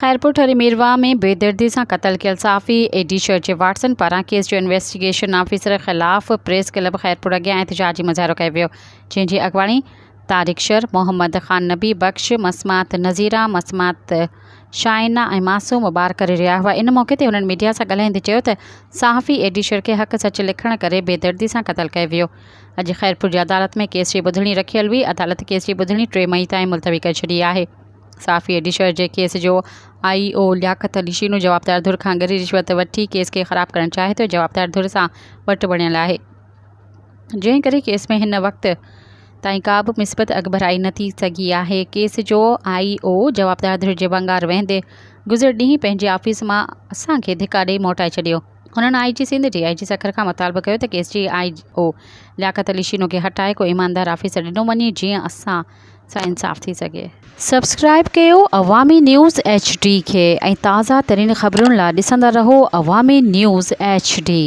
خيرپور ٺري ميرواهه ۾ بيدردي سان قتل ڪيل صحافي اي ڊي شر جي وارثن پاران ڪيس جو انويسٽيگيشن آفيسر خلاف پريس ڪلب خيرپور اڳيان احتجاجي مظاهرو ڪيو ويو جنهن جي اڳواڻي طارق شر، محمد خان نبي بخش، مسمات نظيره، مسمات شائنا ۽ معصوم ٻار ڪري رهيا هئا ان موقعي تي هنن ميڊيا سان ڳالهائيندي چيو ته صحافي اي ڊي شر کي حق سچ لکڻ ڪري بيدردي سان قتل ڪيو ويو اڄ خيرپور جي عدالت ۾ ڪيس جي ٻڌڻي رکيل هئي عدالت ڪيس جي ٻڌڻي ٽي مئي تائين ملتوي ڪري ڇڏي آهي. صحافي ايڊيشر جي ڪيس جو آء او لياقت علي شينو جوابدار ڌر کان ڳري رشوت وٺي ڪيس کي خراب ڪرڻ چاهي ٿو جوابدار ڌر سان وٽ بڻيل آهي جنهن ڪري ڪيس ۾ هن وقت تائين ڪا به مثبت اڳڀرائي نه ٿي سگهي آهي ڪيس جو آء او جوابدار ڌر جي ونگار وهندي گذريل ڏينهن پنهنجي آفيس مان اسان کي ڌڪا ڏئي موٽائي ڇڏيو. هنن I G Sindh, D I G Sukkur کان مطالبو ڪيو ته ڪيس جي آء او لياقت علي شينو کي هٽائي ڪو ايماندار آفيسر ڏنو وڃي جيئن اسان سان انصاف ٿي سگهي. سبسڪرائب ڪيو عوامي نيوز ايڇ ڊي کي ۽ تازه ترين خبرن لا ڏسندا رهو عوامي نيوز ايڇ ڊي.